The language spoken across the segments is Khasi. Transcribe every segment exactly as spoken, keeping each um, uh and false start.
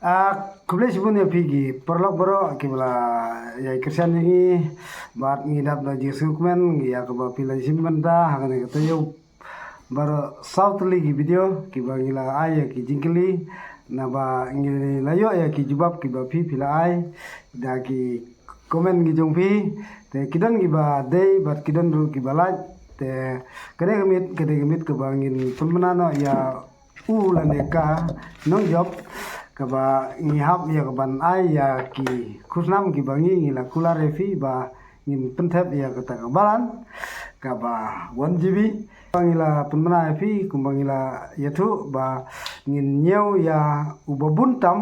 Ah, khublei shibun ïa phi ki paralok baroh kiba la ïai kyrshan ïa ngi, bad ngi dap da jingsngewkmen ïa kaba phi la shim bynta ha kane ka taïew baroh saw tylli ki video kiba ngi la ai ïa ki jingkylli, naba ngi la ïoh ïa ki jubab kiba phi phi la ai da ki comment ki jong phi. Te ki don kiba dei bad ki don ruh kiba lait. Te kane ka miet, kane ka miet kaba ngin pynbna noh ïa u lane ka nongjop kaba ngi hap ïa kaban ai ïa ki khusnam kiba ngi, ngi la kular ïa phi ba ngin pynthep ïa kata ka balan kaba one G B. Ba ngi la pynbna ïa phi kumba ngi la ïathuh ba ngin ñiew ïa uba bun tam,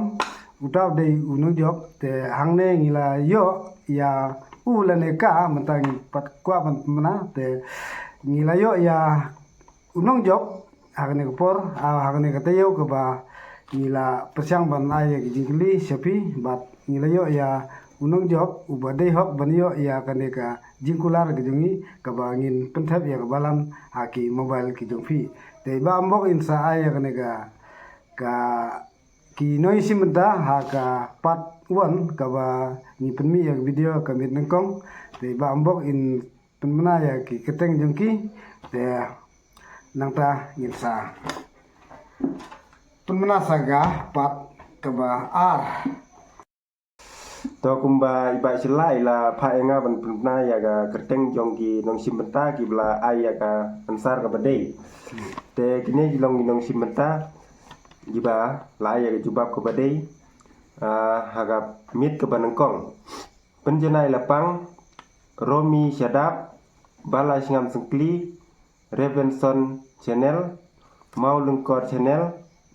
uta u dei u nongjop. Te hangne ngi la ïoh ïa u lane ka, mynta ngi pat kwah ban pynbna, te ngi la ïoh ïa u nongjop ha kane ka por, ah, ha kane ka taïew kaba ngi la pyrshang ban ai ïa ki jingkylli sha phi, bad ngi la ïoh ïa u nongjop uba dei hok ban ïoh ïa kane ka jingkular ka jong ngi kaba ngin pynthep ïa ka balan ha ki mobile ki jong phi. Te ba ym bok, in sa ai ïa kane ka, ka ki nongshim bynta ha ka part one kaba ngi pynmih ïa ka video ka miet nyngkong. Te ba ym bok, in pynbna ïa ki kyrteng jong ki. Te nangta ngin sa pynbna sa ka part kaba ar. To kumba i Bah Shylla i la phah ïa nga ban pynbna ïa ka kyrteng jong ki nongshim bynta kiba la ai ïa ka answer kaba dei. Te kine ki long ki nongshim bynta kiba la ai ïa ka jubab kaba dei, ah, ha ka miet kaba nyngkong. Pynjanai Lapang, Romi Shadap, Bala Sngam Syngkli, Revenson Channel, Mawlyngkot Channel,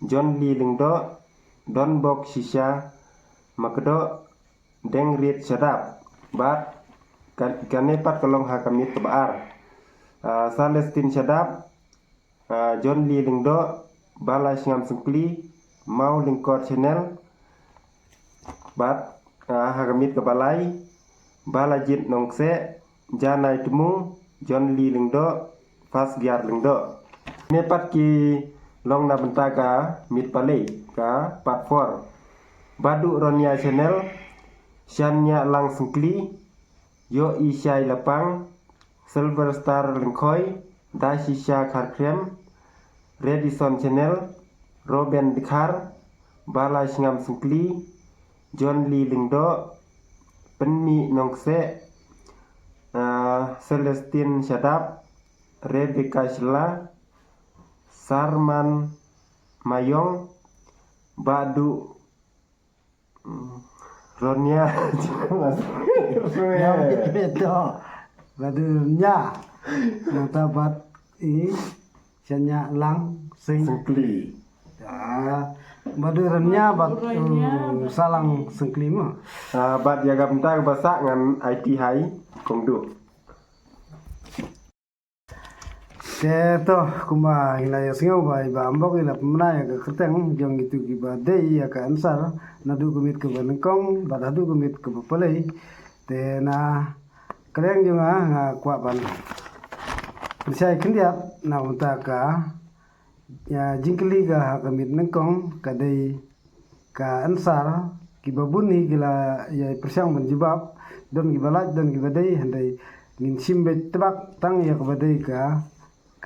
John Lee Lyngdoh, Donbok Shisha Makdoh, Dengrit Shadap. Bad ka-, kane pat ka long ha ka miet kaba ar. Ah, Celestine Shadap, ah, John Lee Lyngdoh, Bala Sngam Syngkli, Mawlyngkot Channel. Bad, ah, ha ka miet kaba lai, Bala Jit Nongse, Janai Tmung, John Lee Lyngdoh, Fasgiar Lyngdoh. Kine pat ki long na bynta ka miet ba lai, ka part four. Baduh Ronia Channel, Shania Lang Syngkli, Yo Ishai Lapang, Silver Star Lyngkhoi, Dashisha Kharkrem, Redison Channel, Roben Dkhar, Bala Sngam Syngkli, John Lee Lyngdoh, Pynmi Nongse, ah, Celestine Shadap, Rebecca Shylla, Sarman Mayong, Baduh Ronia. Yang begitu. Baduh Ronia. Nangta bad i Shania Lang Sing. Syngkli. Ah, Baduh Ronia bad, Baduh Ronia, um, bad Salang Syngkli mo. Ah, bad ïa ka bynta kaba sah ngan aiti hai kong du. Te to, kumba ngi la ïohsngew ba i Bah Ambok i la pynbna ïa ka kyrteng jong kitu kiba dei ïa ka answer naduh ka miet kaba nyngkong bad haduh ka miet kaba lai. Te na ka liang jong nga, nga kwah ban pynshai khyndiat na ka bynta ka, ïa, jingkylli ka ha ka miet nyngkong ka dei ka answer, kiba bun hi ki la ïa pyrshang ban jubab, don kiba lait, don kiba dei, hynrei ngin shim beit tbak tang ïa kaba dei ka,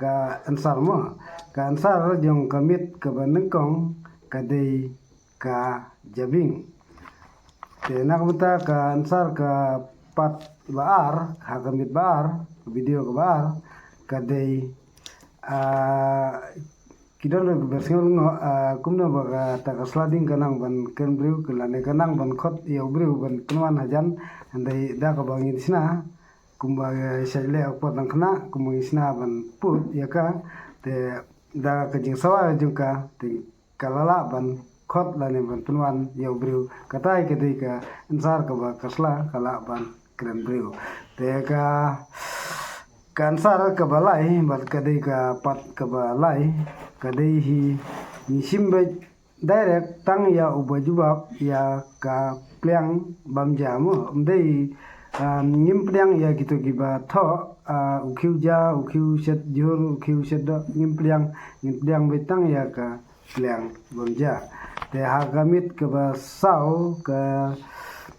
ka answer mo. Ka answer jong ka miet kaba nyngkong ka dei ka jabieng. Te na ka bynta ka answer ka part ba ar, ha ka miet ba ar, ka video kaba ar, ka dei, ah, ki don ruh kiba sngewlyngngoh, ah, kumno ba kata ka sla ding ka nang ban kren briew, ka lane ka nang ban khot ïa u briew ban pynwan hajan, hynrei da kaba ngin shna, kumba, eh, shait leh u pat nang khynnah, kumba ngin shna ban put ïa ka, te da ka jingsawa jong ka, te ka la lah ban khot lane ban pynwan ïa u briew. Kata hi ka dei ka answer kaba ka sla ka lah ban kren briew. Te ka, ka answer kaba lai, bad ka dei ka part kaba lai, ka dei hi ngi shim beit direct tang ïa uba jubab ïa ka pliang bam ja mo. Ym dei, ah, ngim pdiang ïa kito kiba thoh, ah, u khiew ja, u khiew shet jhur, u khiew shet doh, ngim pdiang, ngin pdiang beit tang ïa ka pliang bam ja. Te ha ka miet kaba saw ka,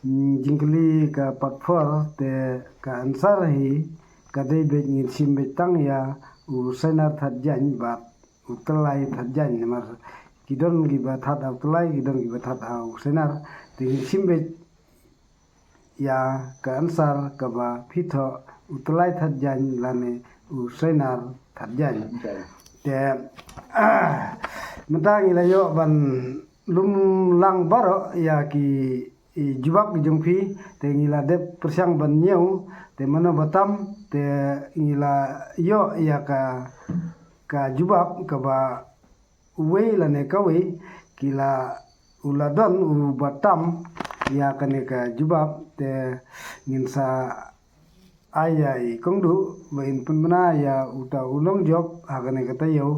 mm, jingkylli ka part four, te ka answer hi ka dei beit ngin shim beit tang ïa u Sainar Thadjaiñ bad u Tlai Thadjaiñ, namar ki don kiba thad ha u Tlai, ki don kiba thad ha u Sainar. Te ngin shim beit ïa ka answer kaba phi thoh, u Tlai Thadjaiñ lane u Sainar Thadjaiñ. Thadjaiñ. Te mynta ngi la ïoh ban lum lang baroh ïa ki, i, jubab ki jong phi. Te ngi la dep pyrshang ban ñiew, te mano ba tam, te ngi la ïoh ïa ka, ka jubab kaba uwei lane kawei ki la, u la don uba tam ïa kane ka jubab. Te ngin sa ai ïa i Kongduh ba in pynbna ïa uta u nongjop ha kane ka taïew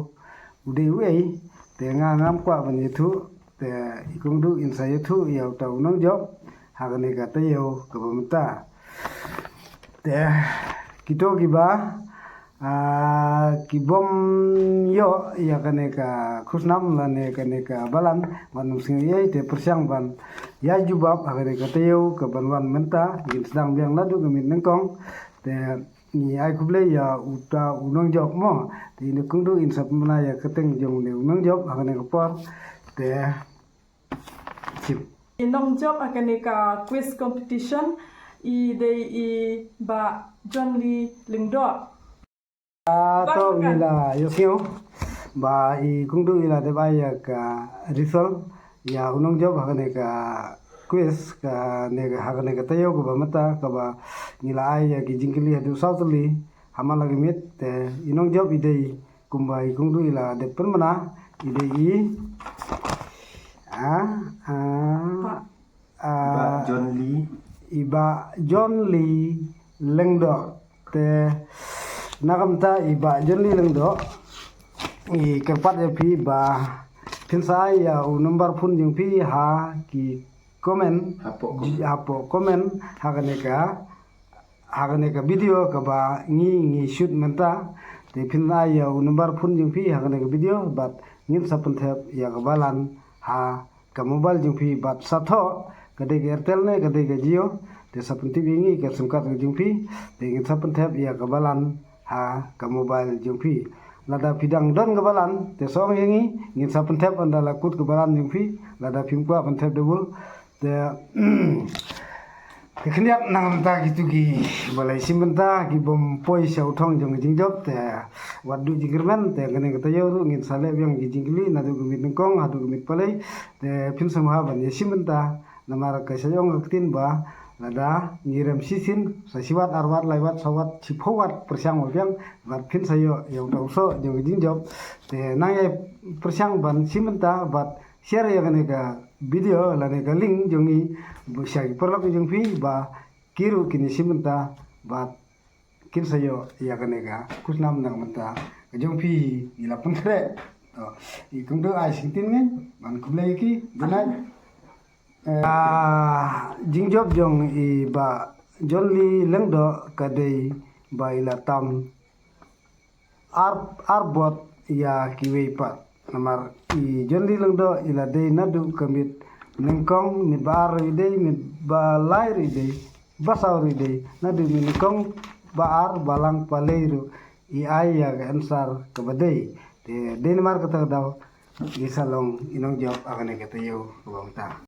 u dei uei. Te nga ngam kwah ban ïathuh, te i Kongduh in sa ïathuh ïa uta u nongjop ha kane ka taïew kaba mynta. Te kito kiba, ah, ki bym ïoh ïa kane ka khusnam lane kane ka balan, wat nym sngew ei, te pyrshang ban ïa jubab ha kane ka taïew kaban wan mynta. Ngin sdang biang naduh ka miet nyngkong. Te ngi ai khublei ïa uta u nongjop mo. Te i Kongduh in sa pynbna ïa ka kyrteng jong une u nongjop ha kane ka por. Te shim. I nongjop ha kane ka quiz competition i dei i Bah John Lee Lyngdoh. Ah, to ngi la ïohsngew ba i Kongduh i la dep ai ïa ka result ïa u nongjop ha kane ka quiz, kane ka, ha kane ka taïew kaba mynta kaba ngi la ai ïa ki jingkylli haduh saw tylli ha man la ka miet. Te i nongjop i dei kumba i Kongduh i la dep pynbna, i dei i, ah, ah, Bah, ah, Bah John Lee. I Bah John Lee Lyngdoh. Te na ka bynta i Bah John Lee Lyngdoh, i kyrpad ïa phi ba phin sa ai ïa u number phone jong phi ha ki comment. Hapoh comment. Hapoh comment ha kane ka, ha kane ka video kaba ngi, ngi shoot mynta. Te phin ai ïa u number phone jong phi ha kane ka video bad ngin sa pynthep ïa ka balan ha ka mobile jong phi bad sa thoh ka dei ka Airtel ne ka dei ka Jio. Te sa pyntip ïa ngi ka sim card ka jong phi, te ngin sa pynthep ïa ka balan ha ka mobile jong phi. Lada phi dang don ka balan te sa ong ïa ngi, ngin sa pynthep ynda la kut ka balan jong phi. Lada phim kwah pynthep double, te ka khyndiat na ka bynta kito kiba la ïashim bynta, ki bym poi sha u thong jong ka jingjop, te wat duh jingkyrmen. Te kane ka taïew ruh ngin sa leh biang ki jingkylli naduh ka miet nyngkong haduh ka miet palei. Te phin sngewbha ban ïashim bynta, namar ka shah ong ka ktien ba lada ngi rem shisien, sa shi wat, ar wat, lai wat, saw wat, shiphew wat pyrshang wat biang bad phin sa ïoh ïa uta u soh jong ka jingjop. Te nang ïa pyrshang ban shim bynta bad share ïa kane ka video lane ka link jong ngi sha ki paralok jong phi ba ki ruh kin ïashim bynta bad kin sa ïoh ïa kane ka khusnam na ka bynta ka jong phi. Ngi la pynkhreh. To, i Kongduh ai sngewthuh ngi ban khublei ïa ki. Good night. Eh, ah, jingjop jong i Bah John Lee Lyngdoh ka dei ba i la tam ar, ar bot ïa kiwei pat. Namar i John Lee Lyngdoh i la dei naduh ka miet nyngkong, miet ba ar ruh i dei, miet ba lai ruh i dei, ba saw ruh i dei, naduh miet nyngkong, ba ar, ba lang, ba lai ruh i ai ïa ka answer kaba dei. Te dei namar kata ka daw i sa long i nongjop ha kane ka taïew kaba mynta.